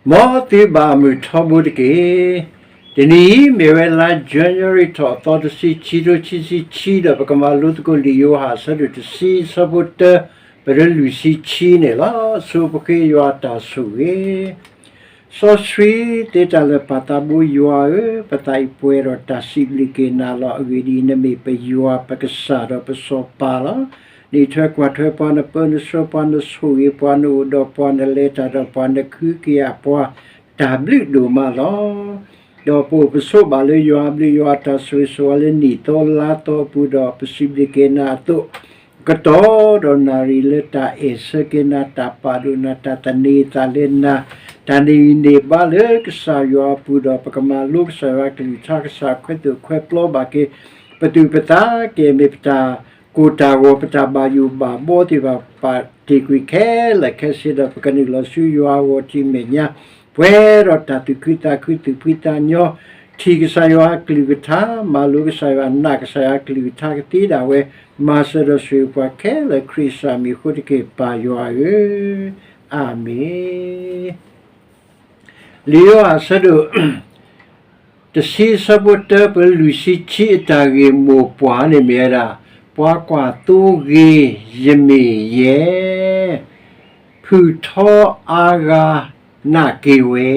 မ်သုဘၣ်မုာ်ထီဘိတက့ၢ်. တနံၤအံၤမ့ၢ်ဝဲလါ January ထီၣ်အသီတဆံ ခံထိခံဆံခံ ဒီးပကမၤလိသကိးလံာ်ယိၤဟၣ် အဆၢဒိၣ်တဆံ အဆၢဖိတၢ ပတုၤလွံၢ်ဆံခံန့ၣ်လီၤ. ဆိပဃ့ယွၤတၢ်ဆိၣ်ဂ့ၤ စီဆှံသ့တၢ်လၢာ် ပၢ်သးဘိယွၤဧၢ, ပသးအံၤပှဲၤဒီးတၢ်စံးဘျုးက့ၤနၤလီၤ. အဂ့ၢ်ဒ်အံၤ, နမ့ၢ်ပယွၤပကစၢ်ဒီးပစီၤပၤလီၤ. နအံးထွဲကွၢ်ထွဲပှၤ, နပၢနဆှၢပှၤ, နဆိၣ်ဂ့ၤပှၤ, နအိၣ်ဒီးပှၤ, နလဲၤတၢ်ဒီးပှၤ, နကဟုကယာ်ပှၤ, တၢ်ဘျုးဒိၣ်မးလီၤ. ဒီးပအိၣ်ပဆိးဘၣ်လၢယွၤအဘျုးယွၤအတၢ်ဆိၣ်ဂ့ၤဆိၣ်ဝါလၢနံၣ်သီလါသီအပူၤ, ဒီးပစံးဘျုးက့ၤနၤအသိး ကတီၢ်ဒီးနၣ်ရံၣ်လၢတၢ်အဲၣ်ဆၢက့ၤနၤ, တၢ်ပာ်ဒိၣ်နၤ, တၢ်သန့ၤသးလၢနၤ, တၢ်န့ၢ်ဂံၢ်န့ၢ်ဘါလၢကစၢ်ယွၤအပူၤ, ဒီးပကမၤလိကစၢ်ယွၤအကလုၢ်ကထါ, ကစၢ်အခွဲးသူၣ်ခွဲးပျီဘၣ်က့ၤ ပသူၣ်ပသး, ကမ့ၢ်ပတၢ်ကိၢ်တၢ်ဂီၤ, ပတၢ်ဘၣ်ယိၣ်ဘၣ်ဘီသ့ၣ်တဖၣ်, ပာ်တ့ၢ်ကွံာ်ခဲလၢာ်ခဲဆ့, ဒီးပကနုာ်လီၤဆူယွၤအဂီၢ်ထံးမဲာ်ညါ, ပှဲၤဒီးတၢ်သူၣ်ခုသးခု, သူၣ်ဖှံသးညီ, ထံၣ်ကစၢ်ယွၤအကလုၢ်ကထါ, မၤလိကစၢ်ယွၤ, နာ်ကစၢ်ယွၤအကလုၢ်ကထါကသ့ဒၣ်ဝဲ, မၤစၢၤဒီးဆိၣ်ဂ့ၤပှၤခဲလၢာ် ခရံာ်အမံၤအဃိတက့ၢ်, ပၢ်ယွၤဧၢ, အၤမ့ၣ်. လံာ်ယိၤဟၣ်အဆၢဒိၣ် တဆံ အဆၢဖိတၢ ပတုၤလွံၢ်ဆံခံ, အတၢ်ဂ့ၢ်မိၢ်ပှၢ်န့ၣ်မ့ၢ်ဝဲဒၣ်, ပှၤကွၢ်သိဂ့ၤ, ယမ့ၢ်ယဲ ဖုၣ်ထီအါဂၤနာ်က့ၤဝဲ.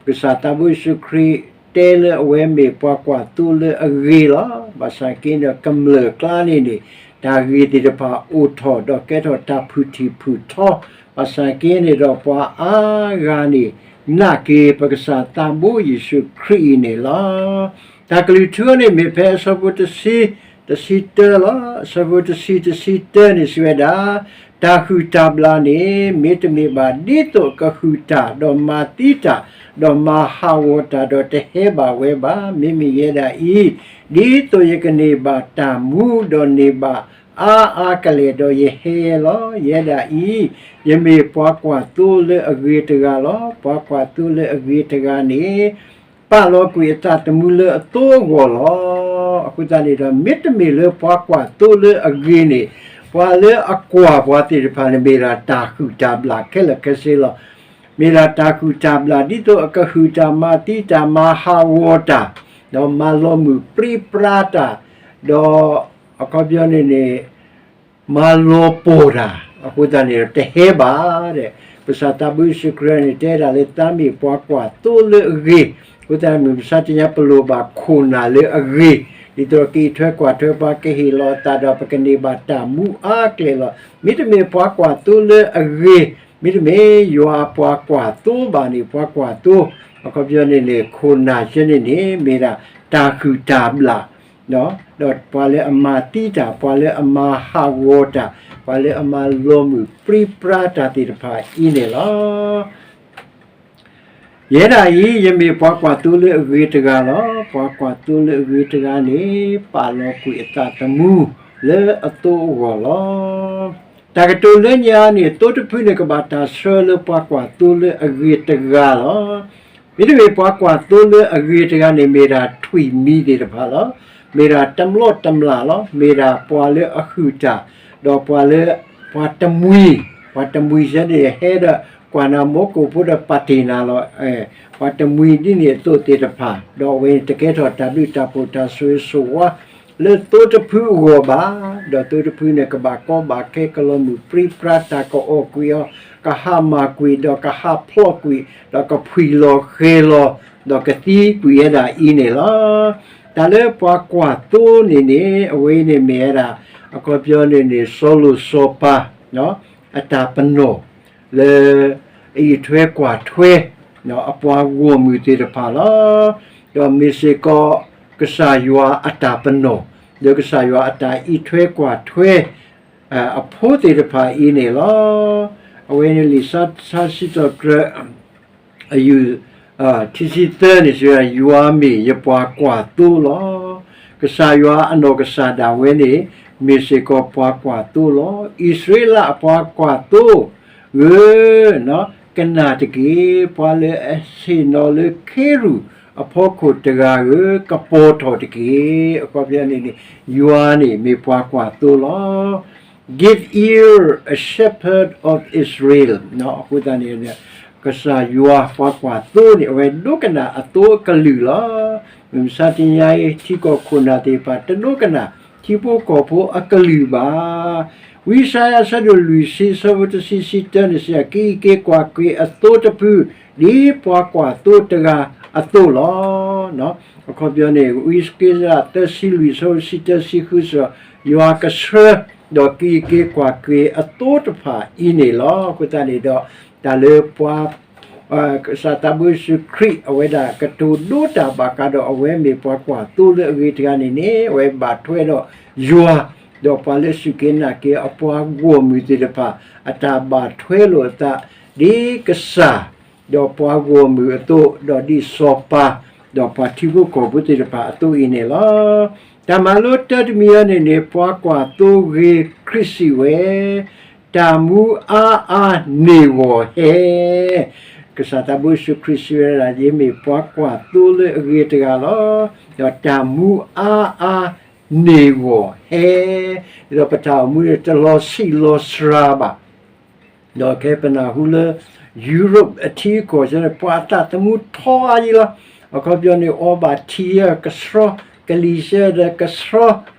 ပကစၢ်သးဘိယ့ၣ်ၡူးခရံာ်တဲလၢအဝဲမ့ၢ်ပှၤကွၢ်သိလၢအဂ့ၤလီၤ. ဘၣ်ဆၣ်က့ဒီးကမျၢၢ်ကျါန့ၣ်န့ၣ်, တၢ်ဂ့ၤသ့ၣ်တဖၣ်အိၣ်ထီၣ်ဒီးကဲထီၣ်တၢ်ဖုၣ်ထံၣ်ဖုၣ်ထီ, ဘၣ်ဆၣ်က့န့ၣ်ဒီးပှၤအါဂၤန့ၣ် နာ်က့ၤပကစၢ်သးဘိယ့ၣ်ၡူးခရံာ်အံၤန့ၣ်လီၤ. တၢ်ကလုၢ်ထူန့ၣ်မ့ၢ်ဖဲအဆၢဖိတဆံ, တဆံတၢလီၤ. အဆၢဖိတဆံ, တဆံတၢန့ၣ်စံးဝဲဒၣ်, တၢ်ဟုၣ်တၢ်ဘျၣ်န့ၣ် မ့တမ့ၢ်ဘၣ်ဒ်သိးကဟုၣ်တၢ်, ဒီးမၤသံတၢ်, ဒီးမၤဟးဂီၤတၢ်, ဒီးတဟဲဘၣ်ဝဲဘၣ်. မ့မ့ၢ်ယဲဒၣ်အံၤ, ဒ်သိးယကန့ၢ်ဘၣ်တၢ်မူ, ဒီးန့ၢ်ဘၣ်အါအါကလဲာ်, ဒီးယဟဲလီၤ. ယဲဒၣ်အံၤ, ယမ့ၢ်ပှၤကွၢ်သိလၢအဂ့ၤတဂၤလီၤ. ပှၤကွၢ်သိလၢအဂ့ၤတဂၤန့ၣ် ပာ်လီၤကွံာ်အသးသမူလၢအသိအဂီၢ်လီၤ. အဃိသတးန့ၣ်ဒီး မ့တမ့ၢ်လၢပှၤကွၢ်သိလၢအဂ့ၤန့ၣ်, ပှၤလၢအကွၢ်ပှၤသ့ၣ်တဖၣ်န့ၣ် မ့ၢ်ဒၣ်တၢ်ဟုၣ်တၢ်ဘျၣ်ခဲလၢာ်ခဲဆ့လီၤ. မ့ၢ်ဒၣ်တၢ်ဟုၣ်တၢ်ဘျၣ် ဒ်သိးအကဟုၣ်တၢ်, မၤသံတၢ်, မၤဟးဂီၤတၢ်, ဒီးမၤလီၤမုၢ်ပြံပြါတၢ်, ဒီးအခီပညီန့ၣ်န့ၣ် မၤလီၤပှီၢ်တၢ်, အဃိသတးန့ၣ်ဒီးတဟဲဘၣ်ဒီး, ပကစၢ်သးဘိယ့ၣ်ၡူးခရံာ်န့ၣ် တဲဒၣ်လၢသးမ့ၢ်ပှၤကွၢ်သိလၢအဂ့ၤ, အဃိသတးမုၢ်မဆါတနံၤညါ ပလိၣ်ဘၣ်ခိၣ်နၢ်လၢအဂ့ၤ, ဒ်သိးကအံးထွဲကွၢ်ထွဲပှၤ, ကအ့ၣ်လိာ်အသးဒီး ပကန့ၢ်ဘၣ်တၢ်မူအါကျဲလီၤ. မ့တမ့ၢ်ပှၤကွၢ်သိလၢအဂ့ၤ, မ့တမ့ၢ်ယွၤအပှၤကွၢ်သိဘၣ်န့ၣ် ပှၤကွၢ်သိ, အခီပညီန့ၣ်န့ၣ် ခိၣ်နၢ်ဆၢန့ၣ်န့ၣ် မ့ၢ်ဒၣ်တၢ်ဟုၣ်တၢ်ဘျၣ် ဒီးပှၤလၢအမၤသံတၢ်, ပှၤလၢအမၤဟးဂီၤတၢ်, ပှၤလၢအမၤလီၤမုၢ်ပြံပြါတၢ်သ့ၣ်တဖၣ်အံၤန့ၣ်လီၤ. ယဲဒၣ်အံၤ ယမ့ၢ်ပှၤကွၢ်သိလၢအဂ့ၤတဂၤလီၤ. ပှၤကွၢ်သိလၢအဂ့ၤတဂၤန့ၣ် ပာ်လီၤကွံာ်အသးသမူလၢအသိအဂီၢ်လီၤ. တၢ်ကတိၤလၢညါန့ၣ် သိတဖုန့ၣ်ကဘၣ်တၢ်ဆှၢလၢပှၤကွၢ်သိလၢအဂ့ၤတဂၤလီၤ. မ့တမ့ၢ်ပှၤကွၢ်သိလၢအဂ့ၤတဂၤန့ၣ် မ့ၢ်ဒၣ်ထွံၣ်မံၤသ့ၣ်တဖၣ်လီၤ. မ့ၢ်ဒၣ်တမျီတမျၢ်လီၤ. မ့ၢ်ဒၣ်ပှၤလၢအဟုၣ်တၢ်, ဒီးပှၤလၢ, ပှၤတမှံၤ, ပှၤတမှံၤဆၢန့ၣ် ဟဲဒီးကွၢ်နၤ မိၢ်ကိၣ်ဖိဒီးပာ်တ့ၢ်နၤလီၤ. ပှၤတမှံၤဒ်န့ၣ်အသိးသ့ၣ်တဖၣ်, ဒီးအဝဲန့ၣ်တကဲထီၣ်တၢ်ဘျုးတၢ်ဖှိၣ်တၢ်ဆိၣ်ဂ့ၤဆိၣ်ဝါ လၢသိတဖုအဂီၢ်ဘၣ်, ဒီးသိတဖုန့ၣ် ကဘၣ်ကီဘၣ်ခဲ ကလီၤမုၢ်ပြံပြါ တၢ်ကအီၣ်ကွံာ်အီၤ, ကဟးမၢ်ကွံာ် ဒီးကဟးဖျိးကွံာ်, ဒီးကဖှံလီၤဃဲၤလီၤ, ဒီးကသံကွံာ်ဝဲဒၣ်အံၤန့ၣ်လီၤ. တၢ်လၢပှၤကွၢ်သိန့ၣ်န့ၣ် အဝဲန့ၣ်မ့ၢ်ဝဲဒၣ်, အခီပညီန့ၣ်န့ၣ် စီၤလိၣ်စီၤပၤ အတၢ်ပနီၣ် လၢအအံးထွဲကွၢ်ထွဲ အပှၤဂီၢ်မုၢ်သ့ၣ်တဖၣ်လီၤ. ဒီးမ့ၢ်စ့ၢ်ကီး ကစၢ်ယွၤအတၢ်ပနီၣ် လၢကစၢ်ယွၤအတၢ်အံးထွဲကွၢ်ထွဲ အဖိသ့ၣ်တဖၣ်အံၤန့ၣ်လီၤ. အဝဲန့ၣ်လံာ်စံးထီၣ်ပတြၢၤ အယုၢ် ထံဆံသၢန့ၣ် စံးဝဲဒၣ် ယွၤမ့ၢ်ယပှၤကွၢ်သိလီၤ. ကစၢ်ယွၤအနီၢ်ကစၢ်ဒၣ်ဝဲန့ၣ် မ့ၢ်စ့ၢ်ကီးပှၤကွၢ်သိလီၤ. အံၣ်စရ့လးအပှၤကွၢ်သိဧၢ, ကနၣ်တက့ၢ်. ပှၤလၢအဆ့ၣ်နီၤလၢခ့ရူၢ်အဖီခိၣ်တဂၤဧၢ, ကပီၤထီၣ်တက့ၢ်. အခီပညီန့ၣ်န့ၣ် ယွၤန့ၣ်မ့ၢ်ပှၤကွၢ်သိလီၤ. Give ear, a shepherd of Israel. အဃိသတးန့ၣ် ကစၢ်ယွၤပှၤကွၢ်သိန့ၣ် အဝဲဒိကနၣ်အသိအကလုာ်လီၤ. မုၢ်မဆါတနံၤအံၤ ထံကီၢ်ခိၣ်နၢ်သ့ၣ်တဖၣ် တဒိကနၣ်ထံဖိကီၢ်ဖိအကလုာ်ဘၣ်. ဝံယၡါယၤအဆၢဒိၣ်လွံၢ်ဆံ အဆၢဖိတဆံ ဆံတၢန့ၣ်စံး, ကအံးက့ၤကွၢ်က့ၤအသိတဖု ဒ်ပှၤကွၢ်သိတဂၤအသိးလီၤ. အခီပညီန့ၣ် ဝံယၡါယၤသၢဆံလွံၢ် အဆၢဖိတဆံတၢ တဆံဃုစ့ၢ်ကီး, ယွၤကဆှၢ ဒီးကအံးက့ၤကွၢ်က့ၤအသိတဖၣ်အံၤန့ၣ်လီၤ. အဃိသတးန့ၣ်ဒီး တၢ်လၢပှၤ ကစၢ်သးဘိယ့ၣ်ၡူးခရံာ် အဝဲဒၣ်ကတိၤဒိတၢ်ဘၣ်ဃးဒီး အဝဲမ့ၢ်ပှၤကွၢ်သိလၢအဂ့ၤတဂၤန့ၣ်န့ၣ် အဝဲဘၣ်ထွဲဒီးယွၤ, ဒီးပှၤလၢစူၢ်က့ၤနာ်က့ၤအပှၤဂီၢ်မုၢ်သ့ၣ်တဖၣ် အတၢ်ဘၣ်ထွဲလိာ်အသး ဒ်ကစၢ် ဒီးပှၤဂီၢ်မုၢ်အသိး, ဒီးဒ်စီၤပၤ ဒီးပှၤထံဖိကီၢ်ဖိသ့ၣ်တဖၣ်အသိးအံၤန့ၣ်လီၤ. တၢ်မၤလိတၢ်တမံၤအံၤန့ၣ်န့ၣ် ပှၤကွၢ်သိဂ့ၤ ခရံာ်စံးဝဲ, တၢ်မူအါအါန့ၢ်ဂီၤဟဲ. ကစၢ်သးဘိယ့ၣ်ၡူးခရံာ်စံးဝဲဒၣ် ယမ့ၢ်ပှၤကွၢ်သိလၢအဂ့ၤတဂၤလီၤ. ဒီးတၢ်မူအါအါန့ၢ်ဂီၤဟဲ, ဒီးပတၢ်အိၣ်မူန့ၣ် တလီၤဆံးလီၤစှၤဘၣ်. ဒီးခဲပနၢ်ဟူလၢ ယူရပၤအထံအကီၢ်စ့ၢ်န့ၣ် ပှၤအသးသမူထီအါယံလီၤ. အခီပညီန့ၣ် အီဘၣ်ထံကဆှီ, ကလံၤစ့ၢ်ဒီးကဆှီ,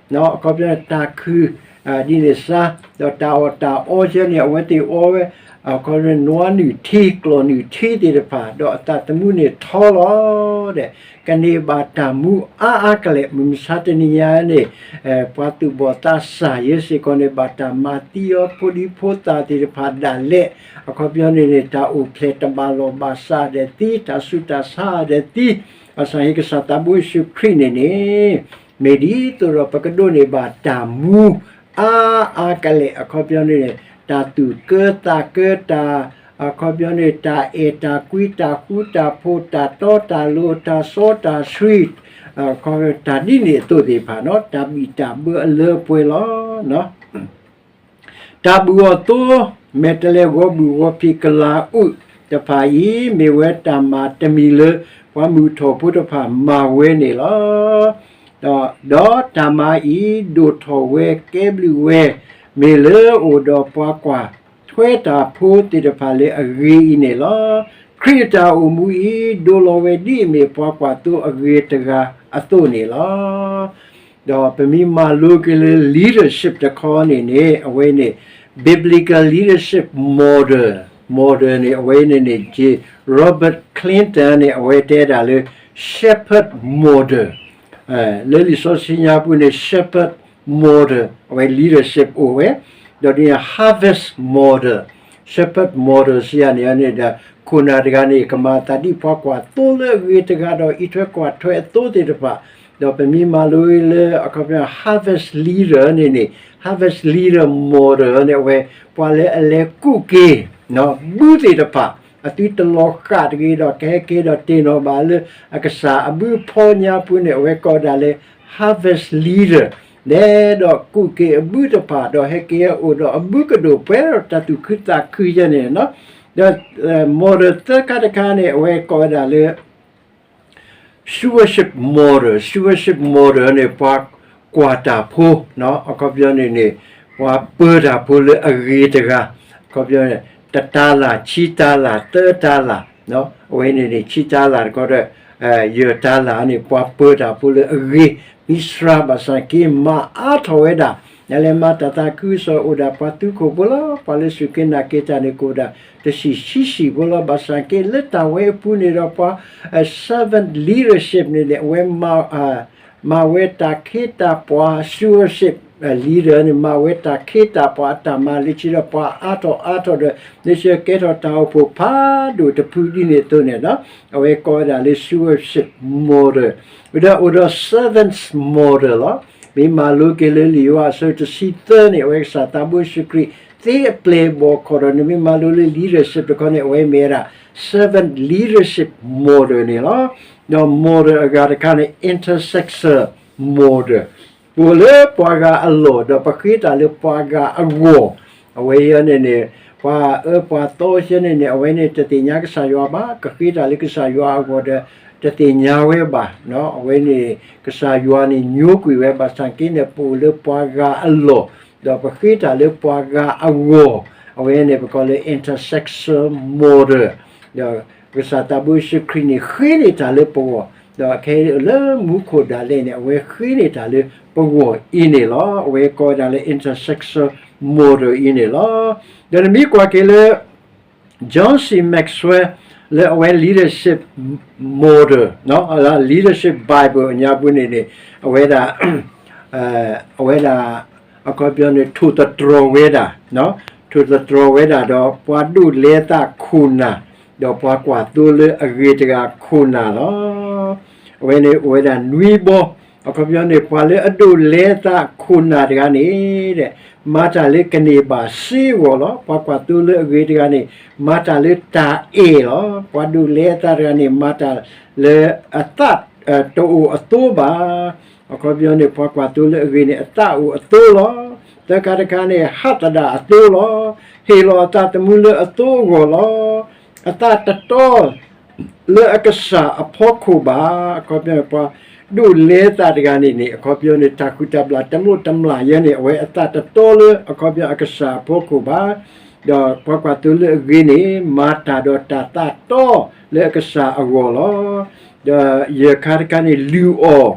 အခီပညီန့ၣ် တၢ်ခုၣ် ဒ်န့ၣ်စ့ၢ်, ဒီးတၢ်အီၣ်တၢ်အီစ့ၢ်န့ၣ် အဝဲသ့ၣ်အီဝဲ အခီပညီ နွားနုာ်ထံ ကျီၢ်နုာ်ထံသ့ၣ်တဖၣ် ဒီးအသးသမူန့ၣ်ထီလီၤ. ဒီးကန့ၢ်ဘၣ်တၢ်မူအါအါကလဲာ် မုၢ်မဆါတနံၤညါန့ၣ် ပှၤသူၣ်ဘီၣ်သးစၢ်ယဲစ့ၢ်ကီးန့ၣ် ဘၣ်တၢ်မၤသံအီၤ ဖိဒံဖိသၣ်သ့ၣ်တဖၣ်ဒၣ်လဲာ်, အခီပညီန့ၣ်န့ၣ် တၢ်အိၣ်ဖျဲၣ်တဘၣ်လီၢ်ဘၣ်စးဒီးသံ, တၢ်ဆူးတၢ်ဆါဒီးသံ, ဘၣ်ဆၣ်ဟ့ၣ်ကစၢ်သးဘိယ့ၣ်ၡူးခရံာ်န့ၣ်န့ၣ် မ့ၢ်ဒ်သိးဒီးပကဒိးန့ၢ်ဘၣ်တၢ်မူအါအါကလဲာ် အခီပညီန့ၣ် တၢ်သူၣ်ကၢသးကၢ တၢ် အခီပညီန့ၣ် တၢ်အဲၣ်တၢ်ကွံ တၢ်ဃူတၢ်ဖိး တၢ်တီတၢ်လိၤ တၢ်စီတၢ်ဆှံ တၢ်ဒ်န့ၣ်အသိးသ့ၣ်တဖၣ်နီၤ တၢ်ဘံၣ်တၢ်ဘၢအလၢအပှဲၤလီၤ. တၢ်ဘုၣ်အီၣ်သိ မဲာ်တဲးလဲးဂီၤဘုၣ်ဂီၤဖံးကလၤအုးတဖၣ်အံၤ မ့ၢ်ဝဲတၢ်မၤတမံၤလၢ ပှၤမုၢ်ထီၣ်ဖိတဖၣ်မၤဝဲန့ၣ်လီၤ. ဒီးတၢ်မၤအံၤ ဒိၣ်ထီၣ်ဝဲကဲဘျုးဝဲ မ့ၢ်လၢအိၣ်ဒီးပှၤကွၢ်ထွဲတၢ်ဖိသ့ၣ်တဖၣ်လၢအဂ့ၤအံၤန့ၣ်လီၤ. ခရံာ်အတၢ်အိၣ်မူအံၤ ဒိလီၤဝဲဒ်အမ့ၢ်ပှၤကွၢ်သိအဂ့ၤတဂၤအသိးန့ၣ်လီၤ. ဒီးပမ့ၢ်မၤလိက့ၤလၢ leadership တခီန့ၣ်န့ၣ် အဝဲန့ၣ် biblical leadership model, model န့ၣ် အဝဲန့ၣ်န့ၣ် J Robert Clinton န့ၣ် အဝဲတဲဒၣ်လၢ shepherd model လၢလံာ်စီဆှံညါပူၤန့ၣ် shepherd model အဝဲ leadership အိၣ်ဝဲ, ဒီးဒ်န့ၣ် harvest model, shepherd model စံးယၤန့ၣ်န့ၣ်ဒီး ခိၣ်နၢ်တဂၤန့ၣ် ကမၤအသးဒ်ပှၤကွၢ်သိလၢအဂ့ၤတဂၤဒီး အံးထွဲကွၢ်ထွဲအသိသ့ၣ်တဖၣ်, ဒီးပမ့ၢ်မၤလိလၢ အခီပညီ harvest leader န့ၣ်န့ၣ် harvest leader model န့ၣ် အဝဲ ပှၤလၢအလဲၤကူးက့ၤ ဘုသ့ၣ်တဖၣ် အသုတလီၤဃာ်တဂ့ၤဒီး ကဟဲက့ၤဒီးတ့ၢ်နီၣ်ဘၣ်လၢအကစၢ်အဘုဖီညါပူၤန့ၣ် အဝဲကိးဒၣ်လၢ harvest leader လဲၤဒီးကူးက့ၤအဘုတဖၣ် ဒီးဟဲက့ၤဟဲအိၣ်ဒီးအဘုကဒိၣ်ပှဲၤဒီးတၢ်သူၣ်ခုသးခုယဲန့ၣ်နီၤ, ဒီး model သၢခါတခါန့ၣ် အဝဲကိးဝဲဒၣ်လၢ stewardship model, stewardship model န့ၣ် ပှၤကွၢ်တၢ်ဖိ, အခီပညီန့ၣ်န့ၣ် ပှၤပၢတၢ်ဖိလၢအဂ့ၤတဂၤ, အခီပညီန့ၣ် တတၤလၣ်, ခံတၤလၣ်, သၢတၤလၣ်, အဝဲန့ၣ်န့ၣ် ခံတၤလၣ်တခီဒီး ယဲၢ်တၤလၣ်န့ၣ် ပှၤပၢတၢ်ဖိလၢအဂ့ၤ, မံစှၤဘၣ်ဆၣ်က့ မၤအါထီၣ်ဝဲဒၣ်, နလဲၤမၤတၢ်သးခုကစီၣ်အိၣ်ဒၣ်ပှၤသူခိၣ်ဖိလီၤ, ပှၤလၢစူၢ်က့ၤနာ်က့ၤတၢ်န့ၣ် ကအိၣ်ဒၣ်တဆံးဆံးဆံးဖိလီၤ, ဘၣ်ဆၣ်က့ လၢတၢ်ဝဲအပူၤန့ၣ်ဒီး ပှၤ servant leadership န့ၣ်န့ၣ် အဝဲ မၤဝဲတၢ်ခ့တၢ်ပှၤ, stewardship leader န့ၣ် မၤဝဲတၢ်ခ့တၢ်ပှၤအတၢ်မၤ လၢခံဒီးပှၤအါထီၣ်အါထီၣ်ဒီး လၢခံကဲထီၣ်တၢ်အိၣ်ဖှိၣ်ဖးဒိၣ်တဖုဒ်န့ၣ်အသိးန့ၣ်ဒီး အဝဲကိးဝဲဒၣ်လၢ stewardship model, ဒီးအိၣ်ဒီး servants model လီၤ. မ့ၢ်မၤလိက့ၤလၢလံာ်ယိၤဟၣ်အဆၢတဆံသၢန့ၣ် အဝဲကစၢ်သးဘိယ့ၣ်ၡူးခရံာ် သ့အပျဲၢ်အဘီၣ်ခီၣ်ဒီး နမ့ၢ်မၤလိလၢ leadership တခီန့ၣ် အဝဲမ့ၢ်ဝဲဒၣ် servant leadership model န့ၣ်လီၤ. ဒီး model အဂၤတခါန့ၣ် intercessor model, ပအိၣ်လၢပှၤဂၤအလီၢ် ဒီးပဃ့တၢ်လၢပှၤဂၤအဂီၢ်, အဝဲအံၤန့ၣ်န့ၣ် ပှၤအၢပှၤသီစ့ၢ်န့ၣ်န့ၣ် အဝဲန့ၣ်တသ့ၣ်ညါကစၢ်ယွၤဘၣ်, ကဃ့တၢ်လၢကစၢ်ယွၤအဂီၢ်ဒီး တသ့ၣ်ညါဝဲဘၣ်, အဝဲန့ၣ် ကစၢ်ယွၤန့ၣ်ညိကွံာ်ဝဲ ဘၣ်ဆၣ်က့န့ၣ် ပအိၣ်လၢပှၤဂၤအလီၢ်, ဒီးပဃ့တၢ်လၢပှၤဂၤအဂီၢ်, အဝဲန့ၣ်ပကိးလၢ intercessor model ဒီးကစၢ်သးဘိယ့ၣ်ၡူးခရံာ်န့ၣ် ဃ့န့ၢ်တၢ်လၢပဂီၢ်, ဒီးခဲအံၤလၢမူခိၣ်ဒၣ်လဲာ်န့ၣ် အဝဲဃ့န့ၢ်တၢ်လၢပဂီၢ်အံၤန့ၣ်လီၤ. အဝဲကိးဝဲဒၣ်လၢ intercessor model အံၤန့ၣ်လီၤ. ဒီးနမ့ၢ်ကွၢ်က့ၤလၢ John C Maxwell လၢအဝဲ leadership model, leadership Bible အညါပူၤန့ၣ်န့ၣ် အဝဲဒၣ် အဝဲဒၣ် အခီပညီန့ၣ် ထိၣ်သတြီၤဝဲဒၣ်, ထိၣ်သတြီၤဝဲဒၣ်ဒီး ပှၤဒိးလဲသးခိၣ်နၢ်, ဒီးပှၤကွၢ်သိလၢအဂ့ၤတဂၤခိၣ်နၢ်လီၤ. အဝဲန့ၣ်အိၣ်ဝဲဒၣ်နွံဘီ, အခီပညီန့ၣ် ပှၤလၢအဒိးလဲသးခိၣ်နၢ်တဂၤန့ၣ် မၤတၢ်လၢကန့ၢ်ဘၣ်စ့အဂီၢ်လီၤ. ပှၤကွၢ်သိလၢအဂ့ၤတဂၤန့ၣ် မၤတၢ်လၢတၢ်အဲၣ်လီၤ. ပှၤဒိးလဲသးတဂၤန့ၣ် မၤတၢ်လၢအသး တအိၣ်အသိဘၣ်. အခီပညီန့ၣ် ပှၤကွၢ်သိလၢအဂ့ၤန့ၣ် အသးအိၣ်အသိလီၤ. သၢခါတခါန့ၣ် ဟးသဒၣ်အသိလီၤ. ဟ့ၣ်လီၤအသးသမူလၢအသိအဂီၢ်လီၤ. အသးတတီ လၢအကစၢ်အဖီခိၣ်ဘၣ်. အခီပညီန့ၣ် ပှၤဒိးလဲသးတဂၤန့ၣ်န့ၣ် အခီပညီန့ၣ် တၢ်ဃုာ်တၢ်ဘျၣ်တမျိးတမျာ်ယဲန့ၣ် အဝဲအသးတတီလၢ အခီပညီအကစၢ်အဖီခိၣ်ဘၣ်. ဒီးပှၤကွၢ်သိလၢအဂ့ၤန့ၣ် မၤတၢ်ဒီးတၢ်သးတီလၢအကစၢ်အဂီၢ်လီၤ. ဒီးယဲၢ်ခါတခါန့ၣ် လုၢ်အီၣ်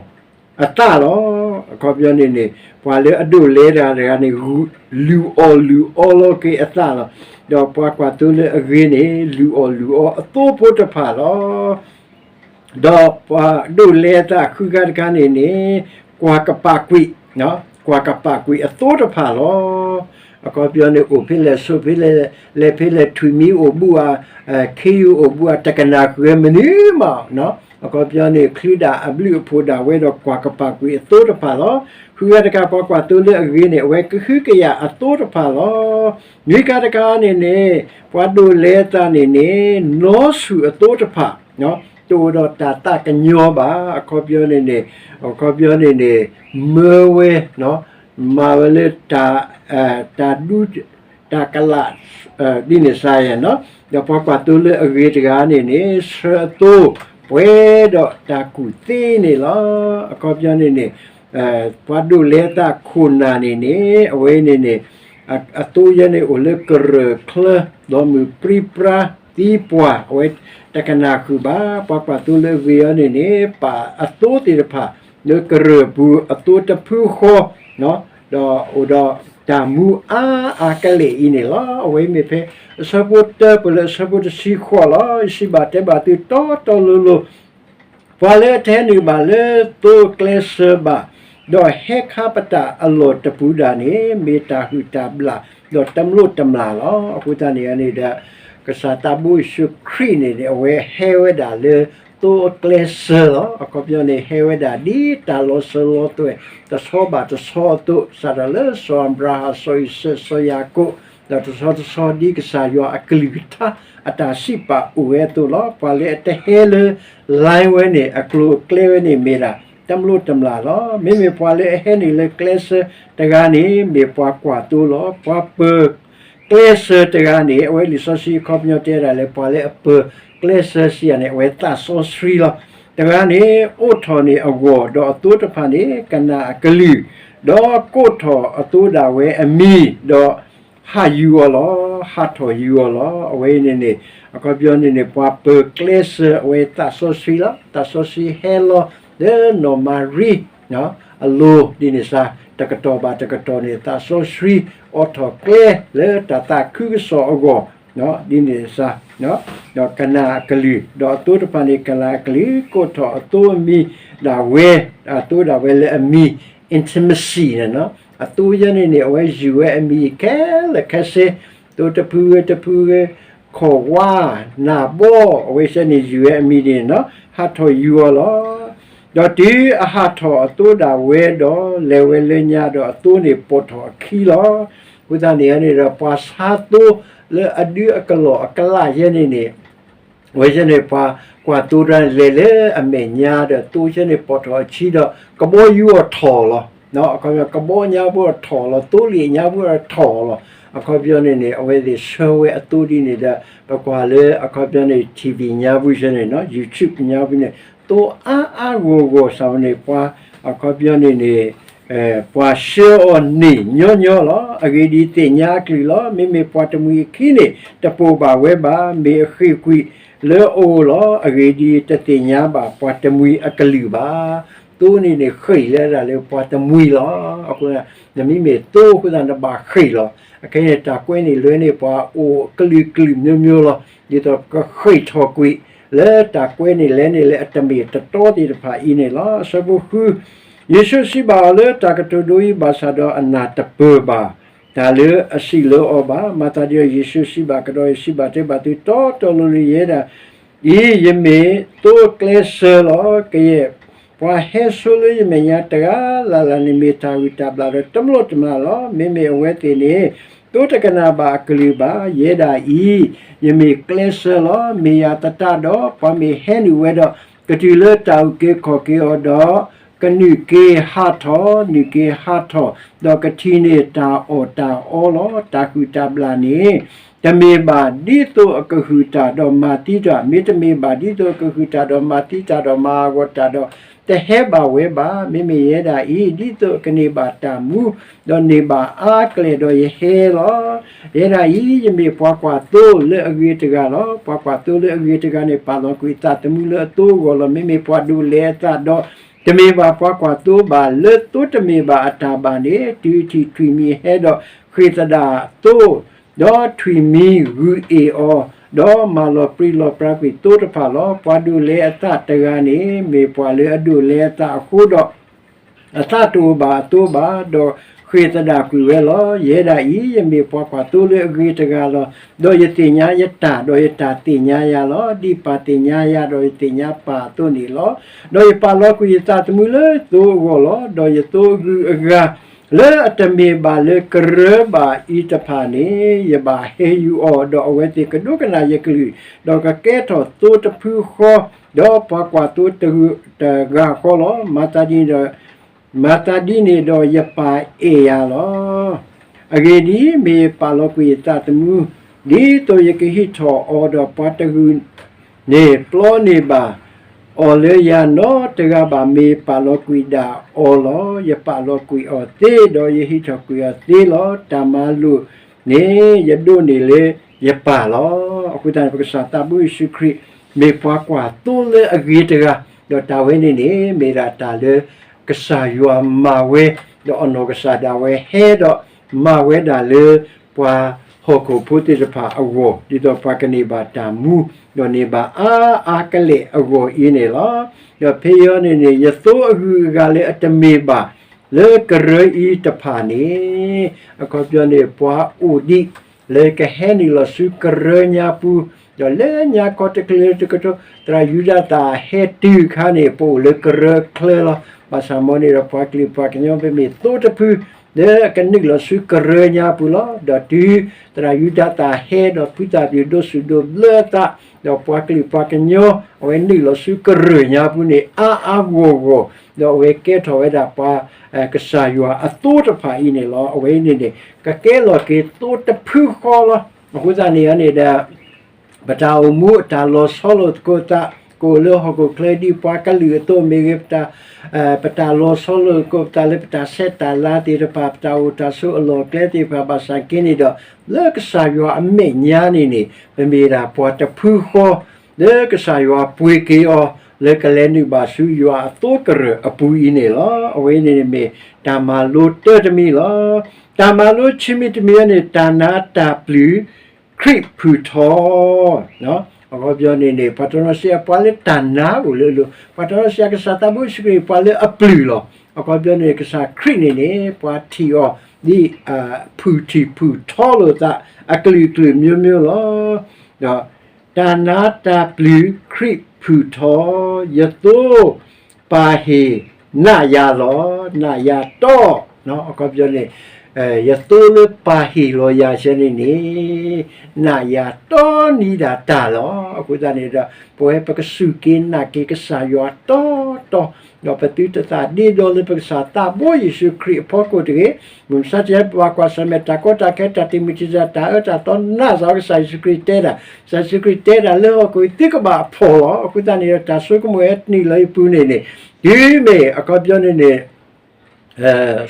အသးလီၤ. အခီပညီန့ၣ်န့ၣ် ပှၤလၢအဒိးလဲတဂၤတဂၤန့ၣ် လုၢ်အီၣ်လုၢ်အီလီၤက့ၤအသးလီၤ. ဒီးပှၤကွၢ်သိလၢအဂ့ၤန့ၣ် လုၢ်အီၣ်လုၢ်အီအသိဖိတဖၣ်လီၤ. ဒီးပှၤဒိးလဲသးဃုခါတခါန့ၣ်န့ၣ် ကွၢ်ကပာ်ကွံာ်, ကွၢ်ကပာ်ကွံာ်အသိတဖၣ်လီၤ. အခီပညီန့ၣ် အိၣ်ဖဲလဲၣ်ဆိးဖဲလဲၣ်, လဲၤဖဲလဲၣ်ထွံၣ်မံအိၣ်ဘူးဧါ, ခ့ယုၢ်အိၣ်ဘူးဧါ, တကနၣ်ဃုာ်ဝဲမနုၤမး. အခီပညီန့ၣ် ချုးဒၣ်အဘျုးအဖှိၣ်ဒၣ်ဝဲဒီးကွၢ်ကပာ်ကွံာ်အသိတဖၣ်လီၤ. ဃုခါတခါ ပှၤကွၢ်သိလၢအဂ့ၤန့ၣ် အဝဲကဟုကယာ်အသိတဖၣ်လီၤ. နွံခါတခါန့ၣ်န့ၣ် ပှၤဒိးလဲသးန့ၣ်န့ၣ် နီဆူၣ်အသိတဖၣ် တအိၣ်ဒီးတၢ်သးကညီၤဘၣ်. အခီပညီန့ၣ်န့ၣ်, အခီပညီန့ၣ်န့ၣ် မၢဝဲ, မၤဝဲလၢ တၢ်ဒူ တၢ်ကလး ဒ်န့ၣ်စ့ၢ်ကီး, ဒီးပှၤကွၢ်သိလၢအဂ့ၤတဂၤန့ၣ်န့ၣ် ဆှၢအသိ ပှဲၤဒီးတၢ်ကူၣ်သ့န့ၣ်လီၤ. အခီပညီန့ၣ်န့ၣ် ပှၤဒိးလဲသးခိၣ်နၢ်န့ၣ်န့ၣ် အဝဲန့ၣ်န့ၣ် အသိယဲန့ၣ်အိၣ်လၢကရၢၢ်ချၢ ဒီးမုၢ်ပြံပြါ သံပှၢ် အဝဲတကနၣ်ဃုာ်ဘၣ်. ပှၤကွၢ်သိလၢအဂ့ၤအံၤန့ၣ်န့ၣ် ပာ်အသိသ့ၣ်တဖၣ် လၢကရၢၢ်ပူၤအသိတဖုဃီ ဒီးအိၣ်ဒီးတၢ်မူအါအါကလဲာ်အံၤန့ၣ်လီၤ. အဝဲမ့ၢ်ဖဲအဆၢဖိတၢ ပှဲၤလၢအဆၢဖိတဆံဃိးလီၤ. ယစံးဘၣ်တဲဘၣ်သုတီတီလိၤလိၤ ပှၤလၢအတဟဲနုာ်ဘၣ်လၢသိအကျဲစၢၤဘၣ်, ဒီးဟဲခါပတာ်အလီၢ်တပူၤဒၣ်န့ၣ် မ့ၢ်တၢ်ဟုၣ်တၢ်ဘျၣ် ဒီးတမျိးတမျာ်လီၤ. အဃိသတးန့ၣ်န့ၣ်ဒီး ကစၢ်သးဘိယ့ၣ်ၡူးခရံာ်န့ၣ်န့ၣ် အဝဲဟဲဝဲဒၣ်လၢသိအကျဲစၢၤလီၤ. အခီပညီန့ၣ် ဟဲဝဲဒၣ်ဒ်တၢ်လီၤစၢၤလီၤသွဲၣ် တဆီဘၣ်တဆီအသိး စးထီၣ်လၢစီၤအၤဘြၤဟၣ် စီၤအံၤစၢး စီၤယၤကိာ် ဒီးတဆီတဆီဒ်ကစၢ်ယွၤအကလုၢ်ကထါ အတၢ်စံးပာ်အိၣ်ဝဲအသိးလီၤ. ပှၤလၢအတဟဲလၢ line ဝဲန့ၣ် အကျိၤအကျဲဝဲန့ၣ်မ့ၢ်ဒၣ် တမျိးတမျာ်လီၤ. မ့မ့ၢ်ပှၤလၢအဟဲနုာ်လၢကျဲစၢၤတဂၤန့ၣ် မ့ၢ်ပှၤကွၢ်သိလီၤ. ပှၤပၢၤကျဲစၢၤတဂၤန့ၣ် အဝဲလံာ်စီဆှံအခီပညီတဲဒၣ်လၢ ပှၤလၢအပၢၤကျဲစၢၤစံးယၤန့ၣ် အဝဲသးစီဆှံလီၤ. တဂၤန့ၣ် အိးထီၣ်န့ၢ်အဂီၢ် ဒီးအသိတဖၣ်န့ၣ် ကနၣ်အကလုၢ်, ဒီးကိးထီၣ်အသိဒၣ်ဝဲအမံၤ ဒီး ဟးယူၤအီၤလီၤ, ဟးထီၣ်ယူၤအီၤလီၤ. အဝဲအံၤန့ၣ်န့ၣ် အခီပညီန့ၣ်န့ၣ် ပှၤပၢၤကျဲစၢၤ အဝဲသးစီဆှံလီၤ. သးစီဆှံဟဲလီၤလၢနီၢ်မၤရံ အလိၤဒ်န့ၣ်စ့ၢ်, တကတီၢ်ဘၣ်တကတီၢ်န့ၣ် သးစီဆှံအိးထီၣ်ကျဲလၢတၢ်သးခုကစီၣ်အဂီၢ် ဒ်န့ၣ်စ့ၢ်, ဒီးကနၣ်အကလုၢ်, ဒီးအသိတဖၣ်န့ၣ် ကနၣ်အကလုၢ် ကိးထီၣ်အသိအမံၤဒၣ်ဝဲ, အသိဒၣ်ဝဲလၢအမံၤ intimacy န့ၣ်, အသိယဲန့ၣ်န့ၣ် အဝဲယုၢ်ဝဲအမံၤခဲလၢာ်ခဲဆ့, သိတဖုဂ့ၤတဖုဂ့ၤ, ခီၣ်ဝါ, နၢ်ဘီ, အဝဲစ့ၢ်န့ၣ် ယုၢ်ဝဲအမံၤန့ၣ် ဟးထီၣ်ယူၤအီၤလီၤ. ဒီးတုၤအဟးထီၣ်အသိဒၣ်ဝဲဒီး လဲၤဝဲလၢညါဒီးအသိန့ၣ်ပိာ်ထီၣ်အခံလီၤ. အဃိသတးန့ၣ်န့ၣ်ဒီး ပှၤဆါသိလၢအဒုအကလီၢ်အကလးယဲန့ၣ်န့ၣ် အဝဲစ့ၢ်န့ၣ် ပှၤကွၢ်သိတဂၤန့ၣ် လဲၤလၢအမဲာ်ညါဒီး သိစ့ၢ်န့ၣ်ပိာ်ထီၣ်အခံဒီး ကဘီယူၤအီၤထီၣ်လီၤ. ကဘီညါပူၤအီၤထီၣ်လီၤ, သိလ့ၣ်ညါပူၤအီၤထီၣ်လီၤ. အခီပညီန့ၣ်န့ၣ် အဝဲသ့ၣ်ဆှၢဝဲအသိဒ်န့ၣ်ဒီး ပကွၢ်လၢအခီပညီန့ၣ် TV ညါပူၤစ့ၢ်န့ၣ် YouTube ညါပူၤန့ၣ် သိအါအါဂီၢ်ဂီၢ်စ့ၢ်န့ၣ် ပှၤအခီပညီန့ၣ်န့ၣ် ပှၤဆှၢအီၤန့ၣ်ညီညီလီၤ. အဂ့ၢ်ဒ်အံၤ သ့ၣ်ညါအကလုၢ်လီၤ. မ့မ့ၢ်ပှၤတမှံၤအခံန့ၣ် တပိာ်ဘၣ်ဝဲဘၣ်. မ့ၢ်အဃ့ၢ်ကွံာ် လၢအအိၣ်လီၤ. အဂ့ၢ်ဒ်အံၤ, တသ့ၣ်ညါဘၣ်ပှၤတမှံၤအကလုၢ်ဘၣ်. သိန့ၣ်န့ၣ် ဃ့ၢ်လၢဒၣ်လၢပှၤတမှံၤလီၤ. အဃိ နမ့မ့ၢ်သိအဃိသတး နဘၣ်ဃ့ၢ်လီၤ. အခဲအံၤန့ၣ် တၢ်ကွဲန့ၣ်လဲၤန့ၢ်ပှၤအိၣ်ကလုာ်ကလုာ်မျိုးမျိုးလီၤ. ဒ်သိးကဃ့ၢ်ထီၣ်ကွံာ် လၢတၢ်ကွဲန့ၣ်လဲၤန့ၢ်လၢအတမ့ၢ်တတီသ့ၣ်တဖၣ်အံၤန့ၣ်လီၤ. အဆၢဖိဃု, ယ့ၣ်ၡူးစံးဘၣ်အီၤ, လၢတၢ်ကတိၤဒိအံၤဘၣ်ဆၣ်ဒီး အနၢ်တပၢၢ်ဘၣ် တၢ်လၢအစံးလၢအီၤဘၣ်. မၤသးဒ်န့ၣ်ဒီး ယ့ၣ်ၡူးစံးဘၣ်ကဒီး, ယစံးဘၣ်တဲဘၣ်သုတီတီလိၤလိၤ ယဲဒၣ်အံၤ, ယမ့ၢ်သိကျဲစၢၤလီၤ. ကယဲၢ်ပှၤဟဲဆိလၢယမဲာ်ညါတဂၤလၢ်လၢ်န့ၣ် မ့ၢ်တၢ်ဂံၢ်တၢ်ဘါဒီးတမျိးတမျာ်လီၤ. မ့မ့ၢ်အဝဲသ့ၣ်န့ၣ် သိတကနၣ်ဘၣ်အကလုၢ်ဘၣ်. ယဲဒၣ်အံၤ, ယမ့ၢ်ကျဲစၢၤလီၤ. မ့ၢ်ယၤသတးဒီး ပှၤမ့ၢ်ဟဲနုာ်ဝဲဒီး ကတုၤလၢတၢ်အုၣ်က့ၤခီၣ်က့ၤအီၤဒီး ကနုာ်က့ၤဟးထီၣ်, နုာ်က့ၤဟးထီၣ်, ဒီးကထံၣ်န့ၢ်တၢ်အီၣ်တၢ်အီလီၤ. တၢ်ဟုၣ်တၢ်ဘျၣ်န့ၣ် တမ့ၢ်ဘၣ်ဒ်သိးအကဟုၣ်တၢ်ဒီးမၤသံတၢ်, မ့တမ့ၢ်ဘၣ်ဒ်သိးအကဟုၣ်တၢ်ဒီးမၤသံတၢ်ဒီးမၤဟးဂီၤတၢ်ဒီး တဟဲဘၣ်ဝဲဘၣ်. မ့မ့ၢ်ယဲဒၣ်အံၤ, ဒ်သိးအကန့ၢ်ဘၣ်တၢ်မူ ဒီးန့ၢ်ဘၣ်အါကလဲာ်ဒီးယဟဲလီၤ. ယဲဒၣ်အံၤ, ယမ့ၢ်ပှၤကွၢ်သိလၢအဂ့ၤတဂၤလီၤ. ပှၤကွၢ်သိလၢအဂ့ၤတဂၤန့ၣ် ပာ်လီၤကွံာ်အသးသမူလၢအသိအဂီၢ်လီၤ. မ့မ့ၢ်ပှၤဒိးလဲအသးဒီး တမ့ၢ်ဘၣ်ပှၤကွၢ်သိဘၣ်. လၢသိတမ့ၢ်ဘၣ်အတၢ်ဘၣ်န့ၣ် တုၤထံၣ်ထွံၣ်မံၤဟဲဒီးဃ့ၢ်သဒၣ်သိ, ဒီးထွံၣ်မံၤဂုာ်အ့ၣ်အီၤ, ဒီးမၤလီၤပြံလီၤပြါကွံာ်သိတဖၣ်လီၤ. ပှၤဒိးလဲအသးတဂၤန့ၣ် မ့ၢ်ပှၤလၢအဒိးလဲအသးအဃိဒီး အသးတအိၣ်ဘၣ်အသိဘၣ်, ဒီးဃ့ၢ်သဒၣ်ကွံာ်ဝဲလီၤ. ယဲဒၣ်အံၤ, ယမ့ၢ်ပှၤကွၢ်သိလၢအဂ့ၤတဂၤလီၤ. ဒီးယသ့ၣ်ညါယတၢ်, ဒီးယတၢ်သ့ၣ်ညါယၤလီၤ. ဒ်ပၢ်သ့ၣ်ညါယၤ, ဒီးယသ့ၣ်ညါပၢ်အသိးန့ၣ်လီၤ. ဒီးယပာ်လီၤကွံာ်ယသးသမူလၢသိအဂီၢ်လီၤ. ဒီးယသိအဂုၤအဂၤ လၢအတမ့ၢ်ဘၣ်လၢကရၢဘၣ်အံၤတဖၣ်န့ၣ် ယဘၣ်ဟဲယူၤအီၤ, ဒီးအဝဲသ့ၣ်ကဒိကနၣ်ယကလုၢ်, ဒီးကကဲထီၣ်သိတဖုဃီ, ဒီးပှၤကွၢ်သိတဂၤဃီလီၤ. မၤသးဒ်န့ၣ်ဒီး, မၤသးဒ်န့ၣ်ဒီးယပၢ်အဲၣ်ယၤလီၤ. အဂ့ၢ်ဒ်အံၤ, မ့ၢ်ယပာ်လီၤကွံာ်ယသးသမူ, ဒ်သိးယကဟံးထီၣ်အီၤဒီးပှၤတဂၤန့ၣ် ပျီန့ၢ်ဘၣ်အီၤလၢယၤနီတဂၤဘၣ်. မ့ၢ်ယပာ်လီၤကွံာ်ဒၣ်အီၤလီၤ. ယပာ်လီၤကွံာ်အီၤသ့, ဒီးယဟံးထီၣ်ကွံာ်အီၤသ့လီၤ. တၢ်မၤလိာ်န့ၣ် ယဒိးန့ၢ်လၢယပၢ်လီၤ. အဃိသတးန့ၣ် ပကစၢ်သးဘိယ့ၣ်ၡူးခရံာ် မ့ၢ်ပှၤကွၢ်သိလၢအဂ့ၤတဂၤ, ဒီးတၢ်ဝဲန့ၣ်န့ၣ် မ့ၢ်ဒၣ်တၢ်လၢကစၢ်ယွၤမၤဝဲ, ဒီးအနီၢ်ကစၢ်ဒၣ်ဝဲဟဲဒီးမၤဝဲဒၣ်လၢ ပှၤဟီၣ်ခိၣ်ဖိသ့ၣ်တဖၣ်အဂီၢ်, ဒ်သိးပှၤကန့ၢ်ဘၣ်တၢ်မူ, ဒီးန့ၢ်ဘၣ်အါအါကလဲာ်အဂီၢ်အံၤန့ၣ်လီၤ. ဒီးဖဲအံၤန့ၣ်န့ၣ် ယသိအဂုၤအဂၤလၢအတမ့ၢ်ဘၣ် လၢကရၢအံၤတဖၣ်န့ၣ်, အခီပညီန့ၣ် ပှၤအိၣ်ဒံး လၢကဟဲနုာ်လီၤဆူကရၢညါပူၤ, ဒီးလၢညါခီတချုးတကထိ သရၣ်ယူဒၤသၣ်ဟဲတုၤအခါန့ၣ် ပအိၣ်လၢကရၢချၢလီၤ. ဘၣ်ဆၣ်မ်န့ၣ်ဒီး ပှၤကလုာ်ပှၤကညီ ပမ့ၢ်သိတဖု လၢကနုာ်လီၤဆူကရၢညါပူၤလီၤ. ဒီးတုၤသရၣ်ယူဒၤသၣ်ဟဲဒီးဖုသၣ်ပျုၤဒိးဆူၣ်ဒိးဘျၢအသး, ဒီးပှၤကလုာ်ပှၤကညီ အဝဲနုာ်လီၤဆူကရၢညါပူၤန့ၣ် အါအါဂီၢ်ဂီၢ်, ဒီးအဝဲကဲထီၣ်ဝဲဒၣ်ပှၤ ကစၢ်ယွၤအသိတဖၣ်အံၤန့ၣ်လီၤ. အဝဲအံၤန့ၣ်န့ၣ် ကကဲလီၤက့ၤသိတဖုဃီလီၤ. အဃိသတးန့ၣ်န့ၣ်ဒီး ပတၢ်အိၣ်မူအတၢ်လီၤဆီလိာ်သကိးသး, ကအိၣ်လၢဟီၣ်ခိၣ်ချၢဒ်ပှၤကလုာ်အသိးမ့ၢ်ဂ့ၤ, ပတၢ်လီၤဆီလိာ်သကိးပသးလၢပတၢ်ဆဲးတၢ်လၤသ့ၣ်တဖၣ်, ပတၢ်အိၣ်တၢ်ဆိးအလီၢ်အကျဲသ့ၣ်တဖၣ်, ဘၣ်ဆၣ်က့န့ၣ်ဒီး လၢကစၢ်ယွၤအမဲာ်ညါန့ၣ်န့ၣ် ပမ့ၢ်ဒၣ်ပှၤတဖုဃီ လၢကစၢ်ယွၤပှ့ၤက့ၤအီၤ လၢကလဲၤနုာ်ဘၣ်ဆူယွၤအသိကရၢၢ်အပူၤအံၤန့ၣ်လီၤ. အဝဲအံၤန့ၣ်မ့ၢ်တၢ်မၤလိတၢတမံၤလီၤ. တၢ်မၤလိခံမံၤတမံၤန့ၣ် တၢ်နါတၢ်ပျုၤ ခရံာ်ဖုၣ်ထီ, အခီပညီန့ၣ်န့ၣ် ပှၤတနီၤစံး ပှၤလၢတၢ်နါအိၣ်လၢအလိၤ, ပှၤတနီၤစံး ကစၢ်သးဘိယ့ၣ်ၡူးခရံာ်န့ၣ် ပှၤလၢအပျုၢ်လီၤ. အခီပညီန့ၣ် ကစၢ်ခရံာ်န့ၣ်န့ၣ် ပှၤထံၣ်အီၤ ဒ်ဖုၣ်ထံၣ်ဖုၣ်ထီလိာ်သး အကလုာ်ကလုာ်မျိုးမျိုးလီၤ. ဒီးတၢ်နါတၢ်ပျုၤခရံာ်ဖုၣ်ထီ, ယသိပာ်ဟ့ၣ်နးယၤလီၤ, နးယၤတီ, အခီပညီန့ၣ် ယသိလၢပာ်ဟ့ၣ်လီၤယၤဆဲန့ၣ်န့ၣ် နးယၤတီနံၤဒၣ်တၢ်လီၤ. အဃိသတးန့ၣ်ဒီး ပဝဲပကစူၢ်က့ၤနာ်က့ၤကစၢ်ယွၤတီတီ, ဒီးပသုတသးဒ့ဒီလၢပကစၢ်သးဘိယ့ၣ်ၡူးခရံာ်အဖီခိၣ်တဂ့ၤ. မုၢ်မဆါတနံၤ ပဘၣ်ကွၢ်ဆၢၣ်မဲာ်တၢ်ကီတၢ်ခဲ တၢ်တမုာ်တံၢ်တာ် တၢ်အၢတၢ်သီ နာ်စ့ၢ်ကီး ကစၢ်ယ့ၣ်ၡူးခရံာ်တဲဒၣ်, ကစၢ်ယ့ၣ်ၡူးခရံာ်တဲဒၣ်လၢဟီၣ်ခိၣ် သုကဘၣ်ဖှီၣ်လီၤ. အဃိသတးန့ၣ်ဒီး တၢ်ဆိကမိၣ်ဟဲနုာ်လီၤယပူၤန့ၣ်န့ၣ် တုၤမ့ၢ် အခီပညီန့ၣ်န့ၣ်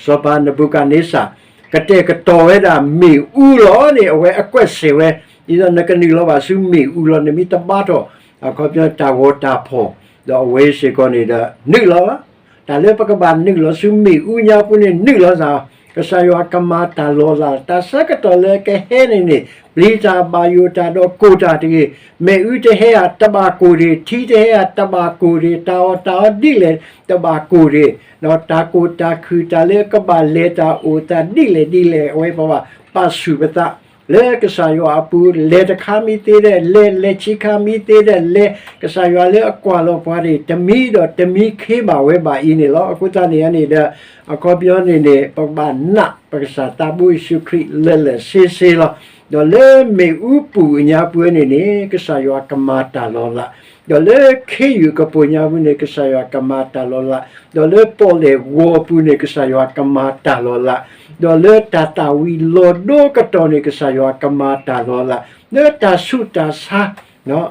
စီၤပၤနဘူၤခၣ်န့စၢ် ကတဲာ်ကတီၤဝဲဒၣ်မ့ၣ်အူလီၤန့ၣ် အဝဲအကွဲးစဲးဝဲ, ဒ်သိးနကနုာ်လီၤဘၣ်ဆူမ့ၣ်အူလီၤ, နမ့ၢ်တဘါထီၣ် အခီပညီတၢ်ဂီၤတၢ်ဖီၣ်, ဒီးအဝဲစ့ၢ်ကီးန့ၣ်ဒီး နုာ်လီၤလီၤ. တၢ်လၢပကဘၣ်နုာ်လီၤဆူမ့ၣ်အူညါပူၤန့ၣ် နုာ်လီၤသး, ကစၢ်ယွၤကမၤတၢ်လီၤလး, တၢ်ဆၢကတီၢ်လၢကဟဲန့ၣ်န့ၣ် ပျံၤတၢ်ဘၣ်ယိၣ်တၢ်ဒီးကိၢ်တၢ်တဂ့ၤ, မ့ၣ်အူတဟဲဧါတဘၣ်ကိၢ်တဂ့ၤ, ထံတဟဲဧါတဘၣ်ကိၢ်တဂ့ၤ, တၢ်အီၣ်တၢ်အီဒ်လဲၣ်တဘၣ်ကိၢ်တဂ့ၤ, ဒီးတၢ်ကိၢ်တၢ်ခုၣ်တၢ်လၢကဘၣ်လဲၤတၢ်အိၣ်သးဒ်လဲၣ်ဒ်လဲၣ် အဝဲပဘၣ်ပာ်ဆူၣ်ပသး လၢကစၢ်ယွၤအပူၤ လဲၤတခါမံသ့ဒီးလဲၤ လဲၤဆံခါမံသ့ဒီးလဲၤ, ကစၢ်ယွၤလၢအကွၢ်လီၤပှၤန့ၣ် တမံဒီးတမံခ့ဘၣ်ဝဲဘၣ်အံၤန့ၣ်လီၤ. အဃိသတးန့ၣ်န့ၣ်ဒီး အခီပညီန့ၣ်န့ၣ် ပကဘၣ်နာ်ပကစၢ်သးဘိယ့ၣ်ၡူးခရံာ်လၢာ်လၢာ်ဆ့ဆ့လီၤ. ဒီးလၢမ့ၣ်အူပူၤအညါပူၤန့ၣ်န့ၣ် ကစၢ်ယွၤကမၤတၢ်လီၤလး, ဒီးလၢခ့ယုၢ်ကပိာ်ညါပူၤန့ၣ် ကစၢ်ယွၤကမၤတၢ်လီၤလး, ဒီးလၢပီၣ်လဲၣ်ဂီၤပူၤန့ၣ် ကစၢ်ယွၤကမၤတၢ်လီၤလး, ဒီးလၢတၢ်သၣ်ဝံၤလီၤဒိကတီၢ်န့ၣ် ကစၢ်ယွၤကမၤတၢ်လီၤလး, လၢတၢ်ဆူးတၢ်ဆါ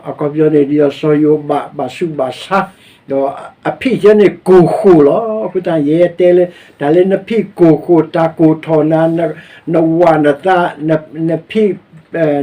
အခီပညီန့ၣ် ဒ်သိးစီၤယိၤဘးဘၣ်ဆူးဘၣ်ဆါ, ဒီးအဖံးယဲန့ၣ်ကိၢ်ဃိၣ်လီၤ. အဃိသတးယဲတဲလၢ တၢ်လၢနဖံးကိၢ်ဃိၣ် တၢ်ကိၢ်ထီၣ်နၤ, နဝးနသး, နဖံး,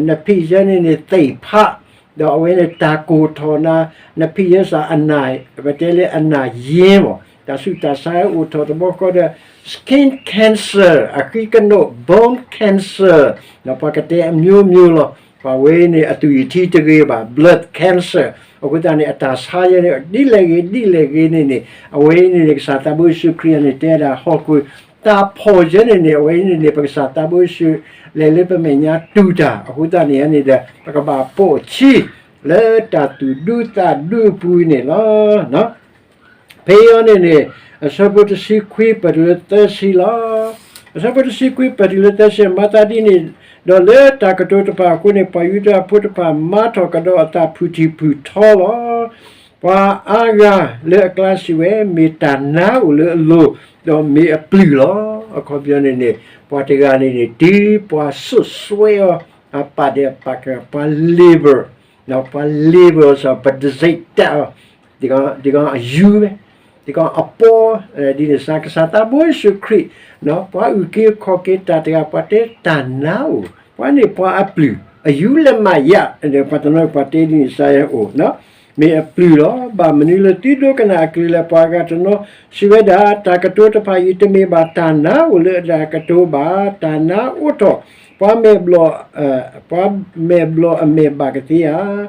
နဖံးယဲန့ၣ်န့ၣ်သ့ၣ်ဖး, ဒီးအဝဲန့ၣ်တၢ်ကိၢ်ထီၣ်နၤ, နဖံးယဲစ့ၢ်အနၢ်, ပတဲလၢအနၢ်ယ့မး, တၢ်ဆူးတၢ်ဆါအိၣ်ထီၣ်တဘျီဃီဒီး skin cancer အဃံကနိး bone cancer ဒီးပှၤကတဲအမျိုးမျိုးလီၤ. ပှၤဝဲန့ၣ်အသူၣ်အထံတဂ့ၤဘၣ် blood cancer အဃိသတးန့ၣ် အတၢ်ဆါယဲန့ၣ် ဒ်လဲၣ်ဂ့ၤဒ်လဲၣ်ဂ့ၤန့ၣ်န့ၣ် အဝဲအံၤန့ၣ်န့ၣ် ကစၢ်သးဘိယ့ၣ်ၡူးခရံာ်န့ၣ် တဲဒၣ်ဟီၣ်ခိၣ်တၢ်ဖီၣ်ယဲန့ၣ်န့ၣ် အဝဲအံၤန့ၣ်န့ၣ် ပကစၢ်သးဘိယ့ၣ်ၡူးလဲၤလၢပမဲာ်ညါတူၢ်တၢ် အဃိသတးန့ၣ်န့ၣ်ဒီး ပကဘၣ်ပိာ်ဆံ လၢတၢ်သူၣ်ဒူသးဒူအပူၤန့ၣ်လီၤ. ဖဲအံၤန့ၣ်န့ၣ် အဆၢဖိတဆံခွံပတုၤလၢသၢဆံလီၤ. အဆၢဖိတဆံခွံပတုၤလၢသၢဆံ မၤသးဒ်န့ၣ်, ဒီးလၢတၢ်ကတိၤတဖၣ်အဃိန့ၣ် ပှၤယူဒၤဖိတဖၣ်မၤထီၣ်ကဒီးအသးဖုၣ်ထံၣ်ဖုၣ်ထီလီၤ. ပှၤအါဂၤလၢအကျါစံးဝဲ, မ့ၢ်တၢ်နါအိၣ်လၢအလိၤ, ဒီးမ့ၢ်အပျုၢ်လီၤ. အခီပညီန့ၣ်န့ၣ် ပှၤတဂၤန့ၣ်န့ၣ် တုၤပှၤစိာ်စွဲအီၤ အပာ်ဒဲးပာ်ကမၣ် ပှၤ label ပှၤ label စ့ၢ် ပဒစ့းတၢ်အီၤ ဒ်ကီးအယူဝဲ, ဒ်ကီးအပီ, ဒ်န့ၣ်စ့ၢ် ကစၢ်သးဘိယ့ၣ်ၡူးခရံာ်, ပှၤအုၣ်က့ၤခီၣ်က့ၤတၢ်တဂၤ ပှၤတဲတၢ်နါအိၣ်, ပှၤန့ၣ်ပှၤအပျုၢ်, အယူလၢမးယး, ပှၤတနီၤပှၤတဲဒ်န့ၣ်စ့ၢ်ယဲ အိၣ်, မ့ၢ်အပျုၢ်လီၤ. ဘၣ်မနုၤလၢသုဒိကနၣ်အကလုၢ်လဲၣ်. ပှၤဂၤတနီၤစံးဝဲဒၣ်, တၢ်ကတိၤတဖၣ်အံၤ တမ့ၢ်ဘၣ်တၢ်နါအိၣ်လၢအတၢ်ကတိၤဘၣ်. တၢ်နါအိးထီၣ် ပှၤမဲာ်ဘျီၣ်, ပှၤမဲာ်ဘျီၣ်အမဲာ်ဘၣ်ကသ့ဧါ,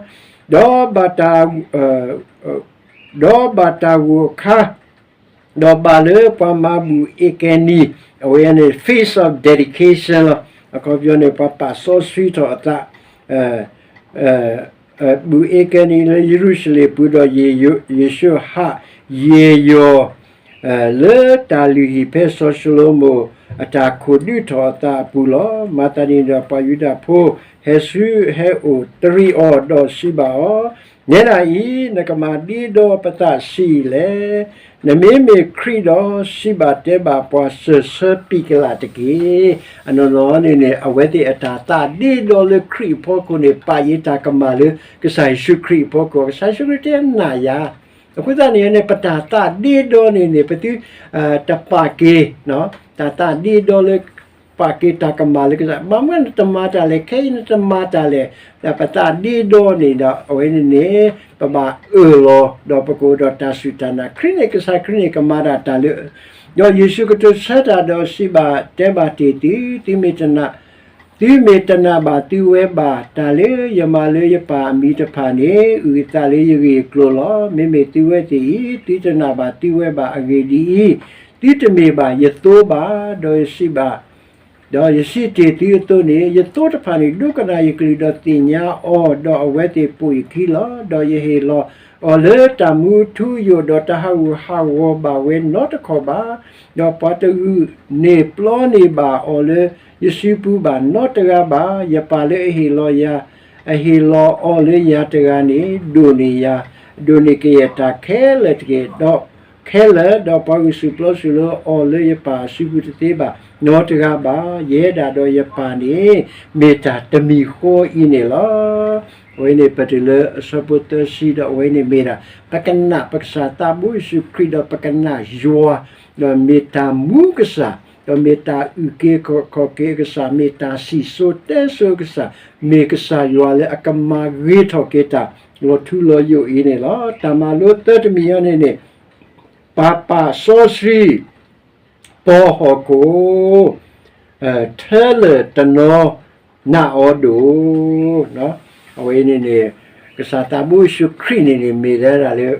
ဒီးဘၣ်တၢ်, ဒီးဘၣ်တၢ်ဂိၢ်အခါ, ဒီးဘၣ်လၢပှၤမၤဘူၣ်အ့ကဲနံၤ, အဝဲန့ၣ် Feast of Dedication လီၤ. အခီပညီန့ၣ် ပှၤပာ်စီဆှံထီၣ်အသး, ဘူၣ်အ့ကဲနံၤလၢယရူၤၡလ့ၣ်ပူၤဒီး ယ့ၣ်ၡူးဟးယ့ၣ်ယီၤ လၢတၢ်လုၢ်ဟံၣ်ဖဲစီၤၡလိၤမိၣ်အတၢ်ခိၣ်ဒုးထီၣ်အသးအပူၤလီၤ. မၤသးဒ်န့ၣ်ဒီး ပှၤယူဒၤဖိဟဲဆူဟဲအိၣ်တရံးအီၤ ဒီးစံးဘၣ်အီၤ, နဲဒၣ်အံၤ နကမၤဒ်ဒီးပသးဆံးအံၤလဲၣ်. နမ့မ့ၢ်ခရံာ်ဒီး စံးဘၣ်တဲဘၣ်ပှၤစၢၤဆၢပံးကလးတက့ၢ်. အနီၢ်နီၢ်န့ၣ်န့ၣ် အဝဲသ့ၣ်အတၢ်သးဒ့ဒီလၢခရံာ်အဖီခိၣ်န့ၣ် ပာ်ယံၤတၢ်ကမၣ်လၢကစၢ်ယ့ၣ်ၡူးခရံာ်အဖီခိၣ်, ကစၢ်ယ့ၣ်ၡူးခရံာ်တဲနၤယၤ အဃိသတးန့ၣ်န့ၣ် ပတၢ်သးဒ့ဒီန့ၣ်န့ၣ် ပသုတပာ်က့ၤ, တၢ်သးဒ့ဒီလၢ ပာ်က့ၤတၢ်ကမၣ်လၢကစၢ်, ဘၣ်မနုၤနတမၤတၢ်လဲၣ်, ခဲအံၤနတမၤတၢ်လဲၣ်, ပသးဒ့ဒီန့ၣ်ဒီး အဝဲန့ၣ်န့ၣ် ပဘၣ်အၢၣ်လီၤ ဒီးပကအိၣ်ဒီးတၢ်စူၢ်တၢ်နာ်, ခရံာ်န့ၣ် ကစၢ်ခရံာ်န့ၣ်ကမၤဒၣ်တၢ်လၢ, ဒီးယ့ၣ်ၡူးကတိၤဆၢတၢ်ဒီးစံးဘၣ်တဲဘၣ်တ့ၢ်သု, သုမ့ၢ်တနာ်ဘၣ်သုဝဲဘၣ်, တၢ်လၢယမၤလၢယပၢ်အမံၤတဖၣ်န့ၣ် အုၣ်အသးလၢယဂ့ၢ်အကျိၤလီၤ. မ့မ့ၢ်သုဝဲသ့ၣ်အံၤ သုတနာ်ဘၣ်သုဝဲဘၣ်. အဂ့ၢ်ဒ်အံၤ, သုတမ့ၢ်ဘၣ်ယသိဘၣ်, ဒီးယစံးဘၣ် ဒီးယစံးတ့ၢ်သုအသိးန့ၣ်, ယသိတဖၣ်န့ၣ် ဒိကနၣ်ယကလုၢ်ဒီးသ့ၣ်ညါအီၤ, ဒီးအဝဲသ့ၣ်ပိာ်ယခံလီၤ. ဒီးယဟ့ၣ်လီၤအီၤလၢတၢ်မူထူယိာ်, ဒီးတၢ်ဟးဂူာ်ဟးဂီၤဘၣ်ဝဲနီတခီၣ်ဘၣ်. ဒီးပှၤတဂုာ်န့ၣ်ပျီန့ၢ်ဘၣ်အီၤလၢယစုပူၤဘၣ်နီတဂၤဘၣ်. ယပၢ်လၢအဟ့ၣ်လီၤယၤ, အဟ့ၣ်လီၤအီၤလၢယၤတဂၤန့ၣ် ဒိၣ်န့ၢ်ယၤ, ဒိၣ်န့ၢ်ကယဲၢ်တၢ်ခဲလၢာ်တက့ၢ်. ဒီး ခဲလၢာ်, ဒီးပှၤဂုာ်ဆူၣ်ပျီဆူၣ်လၢအီၤလၢယပၢ်အစုပူၤတသ့ဘၣ်နီတဂၤဘၣ်. ယဲဒၣ်ဒီးယပၢ်န့ၣ် မ့ၢ်တၢ်တမံၤဃီအံၤန့ၣ်လီၤ. အဝဲန့ၣ်ပတုၤလၢအဆၢဖိသၢဆံဒီး အဝဲန့ၣ်မ့ၢ်ဒၣ် ပကနၣ်ပကစၢ်သးဘိယ့ၣ်ၡူးခရံာ် ဒီးပကနၣ်ယွၤ, ဒီးမ့ၢ်တၢ်မူကစၢ်, ဒီးမ့ၢ်တၢ်အုၣ်က့ၤခီၣ်က့ၤအကစၢ်, မ့ၢ်တၢ်စံၣ်စိၤတဲစိၤအကစၢ်, မ့ၢ်ကစၢ်ယွၤလၢအကမၤဂ့ၤထီၣ်က့ၤတၢ် လီၤထူလီၤယိာ်အံၤန့ၣ်လီၤ. တၢ်မၤလိသၢတမံၤအံၤန့ၣ်န့ၣ် ပၤပာ်စီဆှံ ပီၢ်ဟီၣ်ခိၣ် ထၢလၢာ်တနီၤ နာ်အီၤဒိၣ်. အဝဲန့ၣ်န့ၣ် ကစၢ်သးဘိယ့ၣ်ၡူးခရံာ်န့ၣ်န့ၣ် မ့ၢ်ဝဲဒၣ်လၢ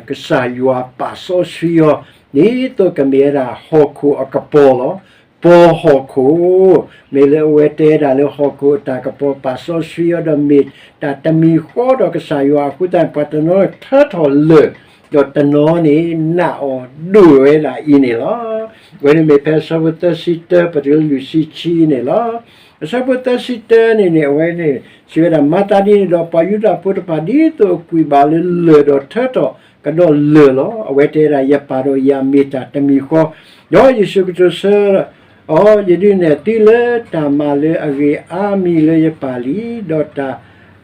ကစၢ်ယွၤပာ်စီဆှံအီၤ ဒ်သိးကမ့ၢ်ဝဲဒၣ်ဟီၣ်ခိၣ်အကပီၤလီၤ. ပီၢ်ဟီၣ်ခိၣ် မ့ၢ်လၢအဝဲတဲဒၣ်လၢဟီၣ်ခိၣ်အတၢ်ကပီၤ ပာ်စီဆှံအီၤဒီးမ့ၢ်တၢ်တမံၤဃီဒီးကစၢ်ယွၤအဃိသတးန့ၣ် ပှၤတနီၤထၢထီၣ်လၢာ် ဒီးတနီၤန့ၣ် နာ်အီၤဒိၣ်ဝဲဒၣ်အံၤန့ၣ်လီၤ. အဝဲန့ၣ်မ့ၢ်ဖဲအဆၢဖိသၢဆံတၢ ပတုၤလၢလွံၢ်ဆံခံန့ၣ်လီၤ. အဆၢဖိသၢဆံတၢန့ၣ်န့ၣ် အဝဲန့ၣ် စံးဝဲဒၣ် မၤသးဒ်န့ၣ်ဒီး ပှၤယူဒၤဖိတဖၣ် ဒ်သိးအကွံာ်ဘၣ်လၢလၢၢ်ဒီးထၢထီၣ်ကဒီးလၢၢ်လီၤ. အဝဲတဲဒၣ် ယပၢ်ဒီးယၤမ့ၢ်တၢ်တမံၤဃီ, ဒီးယ့ၣ်ၡူးကတိၤဆၢအီၤ, ယဒုးနဲၣ်သုလၢတၢ်မၤလၢအဂ့ၤအါမံၤလၢယပၢ်လံ, ဒီးတၢ်,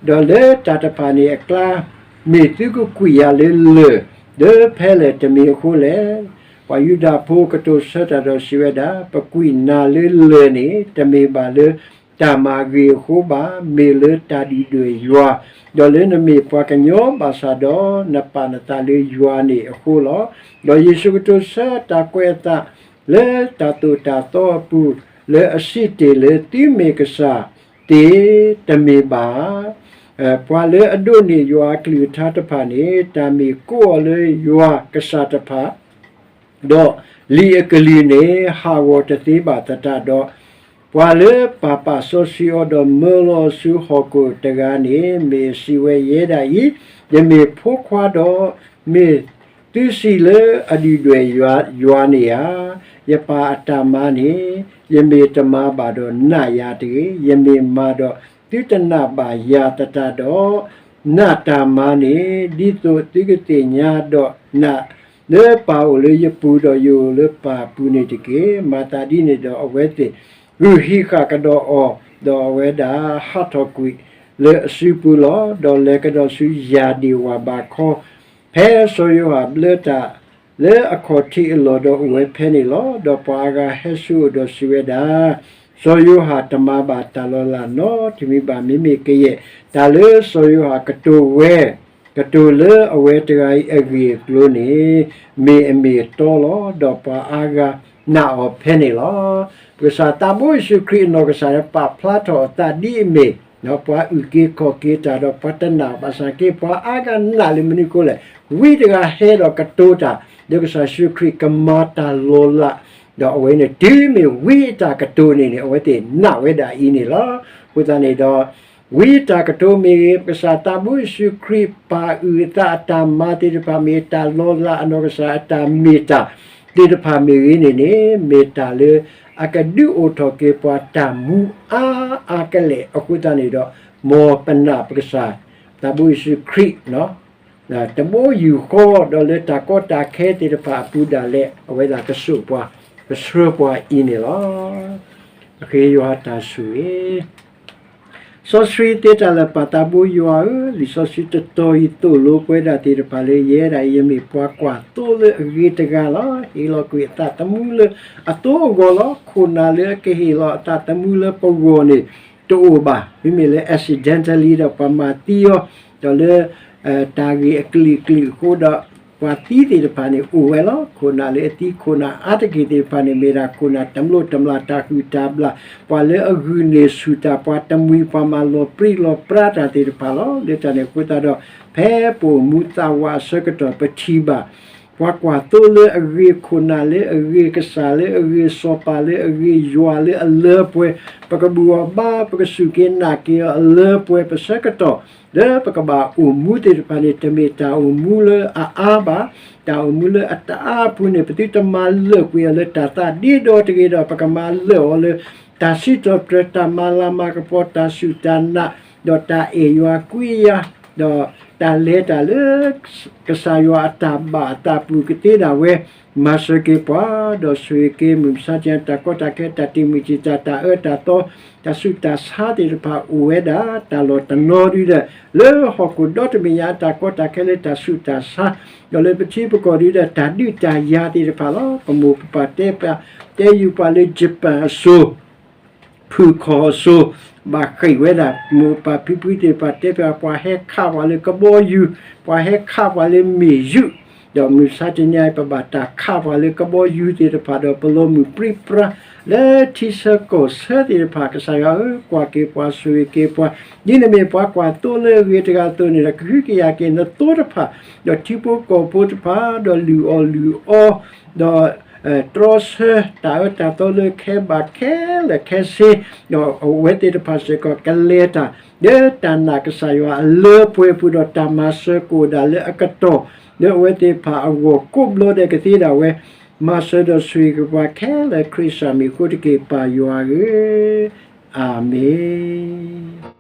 ဒီးလၢတၢ်တဖၣ်န့ၣ်အကျါ မ့ၢ်သုကကွံာ်ယၤလၢလၢၢ် လၢဖဲလဲၣ်တမံၤအဃိလဲၣ်. ပှၤယူဒၤဖိကတိၤဆၢတၢ်ဒီးစံးဝဲဒၣ်, ပကွံာ်နၤလၢလၢၢ်န့ၣ် တမ့ၢ်ဘၣ်လၢတၢ်မၤဂ့ၤအဃိဘၣ်, မ့ၢ်လၢတၢ်ဒုၣ်ဒွဲၣ်ယွၤ, ဒီးလၢနမ့ၢ်ပှၤကညီဘၣ်ဆၣ်ဒီး နပာ်နသးလၢယွၤန့ၣ်အဃိလီၤ. ဒီးယ့ၣ်ၡူးကတိၤဆၢတၢ်ကွဲးအသးလၢတၢ်သိၣ်တၢ်သီအပူၤ လၢအစံးတ့ၢ်လၢသုမ့ၢ်ကစၢ်သ့ တမ့ၢ်ဘၣ် ပှၤလၢအဒိးန့ၢ်ယွၤအကလုၢ်ကထါတဖၣ်န့ၣ် တၢ်မ့ၢ်ကိးအီၤလၢယွၤကစၢ်တဖၣ် ဒီးလံာ်အကလုၢ်န့ၣ် ဟးဂီၤတသ့ဘၣ်သတးဒီး, ပှၤလၢပၤပာ်စီဆှံအီၤဒီးမၢလီၤအီၤဆူဟီၣ်ခိၣ်တဂၤန့ၣ် မ့ၢ်စံးဝဲယဲဒၣ်အံၤ, ယမ့ၢ်ဖိခွါဒီး မ့ၢ်သုစံးလၢအဒုၣ်ဒွဲၣ်ယွၤန့ၣ်ဧါ. ယပၢ်အတၢ်မၤန့ၣ် ယမ့ၢ်တမၤဘၣ်ဒီးနာ်ယၤတဂ့ၤ. ယမ့ၢ်မၤဒီးသုတနာ်ဘၣ်ယၤသတးဒီး နာ်တၢ်မၤန့ၣ် ဒ်သိးသုကသ့ၣ်ညါဒီးနာ်လၢပၢ်အိၣ်လၢယပူၤဒီးယအိၣ်လၢပၢ်အပူၤန့ၣ်တက့ၢ်. မၤသးဒ်န့ၣ်ဒီးအဝဲသ့ၣ် ဂုာ်ဟံးဃာ်ကဒီးအီၤ, ဒီးအဝဲဒၣ်ဟးထီၣ်ကွံာ်လၢအစုပူၤလီၤ. ဒီးလဲၤကဒီးဆူယၢ်ဒံၣ်ဝၢ်ဘးခီ, ဖဲစီၤယိၤဟၣ်ဘျၢတၢ်လၢအခီၣ်ထံးအလီၢ်ဒီးအိၣ်ဝဲဖဲန့ၣ်လီၤ. ဒီးပှၤအါဂၤဟဲဆူအအိၣ်ဒီးစံးဝဲဒၣ်, စီၤယိၤဟၣ်တမၤဘၣ်တၢ်လီၤလးနီတမံၤဘၣ်. မ့မ့ၢ်ကယဲၢ် တၢ်လၢစီၤယိၤဟၣ်ကတိၤဝဲ, ကတိၤလၢအဝဲတဂၤအံၤအဂ့ၢ်အကျိၤန့ၣ် မ့ၢ်အမ့ၢ်အတီလီၤ. ဒီးပှၤအါဂၤနာ်အီၤဖဲန့ၣ်လီၤ. ပကစၢ်သးဘိယ့ၣ်ၡူးခရံာ်အနီၢ်ကစၢ်လၢပာ်ဖျါထီၣ်အသးဒ်အမ့ၢ် ပှၤအုၣ်က့ၤခီၣ်က့ၤတၢ်ဒီးပှၤတနာ်ဘၣ်ဆၣ်က့ ပှၤအါဂၤနာ်လၢမနုၤအဃိလဲၣ်. ဝံတဂၤဟဲဒီးကတိၤတၢ် လၢကစၢ်ယ့ၣ်ၡူးခရံာ်ကမၤတၢ်လီၤလး, ဒီးအဝဲန့ၣ်တုၤမ့ၢ်ဝံအတၢ်ကတိၤန့ၣ်န့ၣ် အဝဲသ့ၣ်နာ်ဝဲဒၣ်အံၤန့ၣ်လီၤ. အဃိသတးန့ၣ်ဒီး ဝံအတၢ်ကတိၤမ့ၢ်ဂ့ၤ, ပကစၢ်သးဘိယ့ၣ်ၡူးခရံာ်ပာ်အုၣ်အသးအတၢ်မၤသ့ၣ်တဖၣ်မ့ၢ်ဂ့ၤ, တၢ်လီၤလးအနီၢ်ကစၢ်အတၢ်မ့ၢ်တၢ်သ့ၣ်တဖၣ်မ့ၢ်ဂ့ၤန့ၣ်န့ၣ် မ့ၢ်တၢ်လၢအကဒုးအိၣ်ထီၣ်က့ၤပှၤတၢ်မူအါအါကလဲာ်အဃိသတးန့ၣ်ဒီး မ်ပနာ်ပကစၢ်သးဘိယ့ၣ်ၡူးခရံာ် တဘိယူၢ်ဃီဒီးလၢတၢ်ကီတၢ်ခဲသ့ၣ်တဖၣ်အပူၤဒၣ်လဲာ် အဝဲဒၣ်ကဆိၣ်ပှၤ ကဆှၢပှၤအံၤန့ၣ်လီၤ. ပဃ့ယွၤတၢ်ဆိၣ်ဂ့ၤ စီဆှံသ့တၢ်လၢာ်ပၢ်သးဘိယွၤဧၢ, လံာ်စီဆှံတတီၤအံၤသိၣ်လိပဝဲဒၣ်သ့ၣ်တဖၣ်လၢ ယဲဒၣ်အံၤယမ့ၢ်ပှၤကွၢ်သိလၢအဂ့ၤတဂၤလီၤ. ဟ့ၣ်လီၤကွံာ်အသးသမူလၢအသိအဂီၢ်လီၤ. ခိၣ်နၢ်လၢအကဟ့ၣ်လီၤအသးသမူလၢပဂီၢ်န့ၣ် တအိၣ်ဘၣ်. မ့မ့ၢ်လၢ accidentally ဒီးပှၤမၤသံအီၤ, ဒီးလၢ တၢ်ဂ့ၢ်အကလုာ်ကလုာ်အဃိဒီး ပှၤသံသ့ၣ်တဖၣ်န့ၣ်အိၣ်ဝဲလီၤ. ခိၣ်နၢ်လၢအသံ ခိၣ်နၢ်အါတက့ၢ်သ့ၣ်တဖၣ်န့ၣ် မ့ၢ်ဒၣ်ခိၣ်နၢ်တမျိးတမျာ် တၢ်ဟုၣ်တၢ်ဘျၣ်, ပှၤလၢအဂုာ်န့ၢ်ဆူၣ်တၢ် ပှၤတမှံၤ ပှၤမၤလီၤပြံလီၤပြါတၢ်သ့ၣ်တဖၣ်လီၤ. လၢတၢ်န့ၣ်အဃိသတးဒီး ဖဲပအိၣ်မူသးဝးအဆၢကတီၢ် ပထံၣ်ဘၣ် ပှၤကွၢ်သိလၢအဂ့ၤ ခိၣ်နၢ်လၢအဂ့ၤ ကစၢ်လၢအဂ့ၤ စီၤပၤလၢအဂ့ၤ ယွၤလၢအလၢပှဲၤ ပကဘူၣ်အီၤဘါ ပကစူၢ်က့ၤနာ်က့ၤအီၤအလၢပှဲၤ ပဆၢကတီၢ် လၢပကဘၣ်အိၣ်မူသ့ၣ်တဖၣ်န့ၣ် တမ့ၢ်တၢ်အိၣ်မူလၢအအါဘၣ်. တၢ်အိၣ်မူလၢအတအါအပူၤန့ၣ် ပသုတမၤလၢာ်ကွံာ်အီၤလၢတၢ်သးဒ့ဒီတဂ့ၤဒီး ပကမၤလၢာ်အီၤလၢ တၢ်စံးထီၣ်ပတြၢၤ တၢ်မၤလၤမၤကပီၤ တၢ်စူၢ်တၢ်နာ် ဒီးတၢ်အဲၣ်ယွၤကွံယၤ ဒီးတၢ်လဲၤတၢ်လၢ ကစၢ်ယွၤအတၢ်ဘၣ်အသးပူၤကသ့ဒၣ်ဝဲ မၤစၢၤက့ၤပှၤ ဒီးဆိၣ်ဂ့ၤက့ၤမုၢ်မဆါတနံၤ တၢ်ကီတၢ်ခဲ တၢ်တံာ်မုၢ်တံာ်တာ် တၢ်အၢတၢ်သီ တၢ်ဆူးတၢ်ဆါသ့ၣ်တဖၣ်အိၣ်ဝဲဒၣ် တၢ်လီၢ်တနီၤဒုဒီး လၢဟီၣ်ခိၣ်ဒီတဘ့ၣ်ညါ တၢ်ကီတၢ်ခဲလၢတၢ်ဆူးတၢ်ဆါ ဒီးလၢပထံပကီၢ်ဒုဒီး တၢ်ဒုးတၢ်ယၤသ့ၣ်တဖၣ်လီၤ. ပမိၢ်ပပၢ်တဲပှၤ တဲယုာ်ပှၤလၢ Japan အစိၤ ဖုၣ်ခီၣ်စိ ဘၣ်ဃ့ၢ်ဝဲဒၣ် မိၢ်ပၢ်ဖံဖုသ့ၣ်တဖၣ်တဲပၠး ပှၤဟဲခးပှၤလၢကဘီယူၤ, ပှၤဟဲခးပှၤလၢမ့ၢ်ယုၢ်, ဒီးမုၢ်ဆါတနံၤအံၤ ပဘၣ်တၢ်ခးပှၤလၢကဘီယူၤသ့ၣ်တဖၣ် ဒီးပလီၤမုၢ်ပြံပြါ လၢထံဆၢကီၢ်ဆၢသ့ၣ်တဖၣ် ကစၢ်ယွၤဧၢ, ကွၢ်က့ၤပှၤဆိၣ်ဂ့ၤက့ၤပှၤ, ဒ်နမ့ၢ်ပှၤကွၢ်သိလၢအဂ့ၤတဂၤအသိးန့ၣ်ဒီး ကဟုကယာ်က့ၤနသိတဖၣ်, ဒီးထံဖိကီၢ်ဖိတဖၣ်, ဒီးလုၢ်အီၣ်လုၢ်အီ, ဒီး တြီဆၢတၢ်အၢတၢ်သီလၢခဲဘၣ်ခဲလၢာ်ခဲဆ့, ဒီးအဝဲသ့ၣ်တဖၣ်စ့ၢ်ကီးကလဲၤတၢ် လၢတၢ်နာ်ကစၢ်ယွၤအလၢပှဲၤပူၤ ဒီးတၢ်မၤစၢၤကအိၣ်ဒၣ်လၢအကတီၢ် လၢအဝဲသ့ၣ်တဖၣ်အဂီၢ် ကိးဘျီဒဲးကသ့ဒၣ်ဝဲ, မၤစၢၤဒီးဆိၣ်ဂ့ၤက့ၤပှၤခဲလၢာ် ခရံာ်စၢ်မံၤအဃိတက့ၢ် ပၢ်ယွၤဧၢ, အၤမ့ၣ်.